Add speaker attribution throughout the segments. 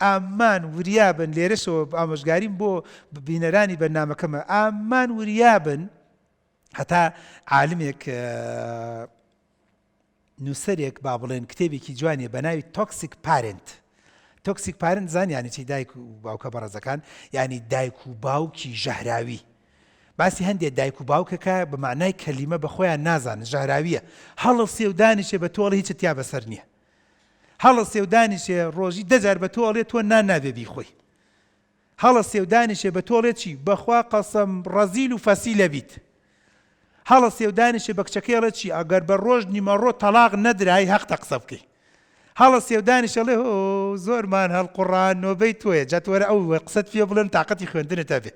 Speaker 1: ئامان وریابن لێرەشەوە ئامۆژگاریم بۆ بینەرانی بەرنامەکەمە ئامان وریابن هەتا عالمێک نووسەرێک با بڵێن کتێبێکی جوانیە بە ناوی Toxic Parent Toxic Parent زان یانی چی دایک و باوکە بەڕێزەکان یانی دایک و باوکی ژەهراوی باسی هەندێک دایک و باوکەکە بە معنای کەلیمە بە خۆیان نازانن ژەهراویە هەڵەسێ و دانیشێ بە تۆڵی هیچت تیا بەسەر نییە هەڵەسێ و دانیشێ ڕۆژی دەجار بە تۆ ئەڵێ تۆ نان نابێ بیخۆی هەڵەسێ و دانیشێ بە تۆ ئەڵێ چی؟ بەخوا قەسەم ڕەزیل و فەسیلە بیت. هەڵەسێ و دانیشێ بە کچەکەی ئەڵێ چی؟ ئەگەر بە ڕۆژ نیمەڕۆ تەڵاق نەدرای هەقتە قسە بکەی. هەڵەسێ و دانیشێ ئەڵێ هۆ زۆرمان هەڵقوڕا نۆبەی تۆیە جا تۆ وەرە ئەو قسەت پێ بڵێم تاقەتی خوێندنت هەبێ.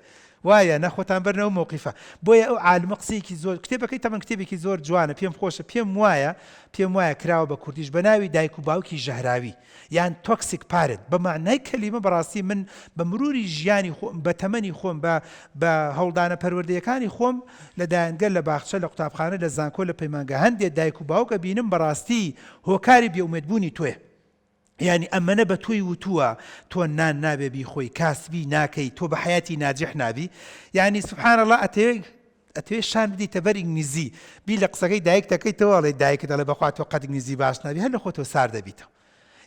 Speaker 1: وایە نا خۆتان بەرنە ئەو مەوقیفە. بۆیە ئەو عالمە قسەیەکی زۆر کتێبەکەی تەبعەن کتێبێکی زۆر جوانە پێم خۆشە پێم وایە پێم وایە کراوە بە کوردیش بە ناوی دایک و باوکی ژەهراوی. یان Toxic Parent بە مەعنای کەلیمە بەڕاستی من بە مروری ژیانی خۆم بە تەمەنی خۆم بە بە هەوڵدانە پەروەردەیەکانی خۆم لە دایەنگە لە باخچە لە قوتابخانە لە زانکۆ لە پەیمانگا هەندێ دایک و باوک ئەبینم بەڕاستی هۆکاری بێ ئومێد بوونی تۆیە یانی ئەمەنە بە تۆی وتووە تۆ نان نابێ بیخۆی کاسبی ناکەی تۆ بە حەیاتی ناجح نابی یانی سبحان اللە ئەتەوێ ئەتەوێ شان بدەیتە بەر ئینگلیزی بیر لە قسەکەی دایکت دەکەیتەوە ئەڵێ دایکت ئەڵێ بەخوا تۆ قەت ئینگلیزی باش نابی هەر لە خۆتەوە سارد دەبیتەوە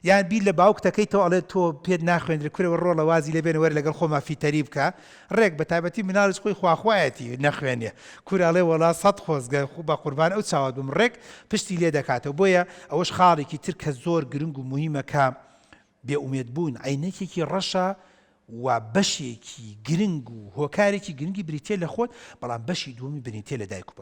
Speaker 1: یان بیر لە باوکت دەکەیتەوە ئەڵێ تۆ پێت ناخوێندرێ کورە وەرە ڕۆڵە وازی لێ بێنە وەرە لەگەڵ خۆما فیتەری بکە ڕێک بە تایبەتی مناڵیش خۆی خواخوایەتی نەخوێنێ کورە ئەڵێ وەڵا سەد خۆزگە بە قوربان ئەو چاوت بم ڕێک پشتی لێ دەکاتەوە بۆیە ئەوەش خاڵێکی تر کە زۆر گرنگ و موهیمە کە بێ ئومێد بوون عەینەکێکی ڕەشە و بەشێکی گرنگ و هۆکارێکی گرنگی بریتیە لە خۆت، بەڵام بەشی دووەمی بریتیە لە دایک و باوک.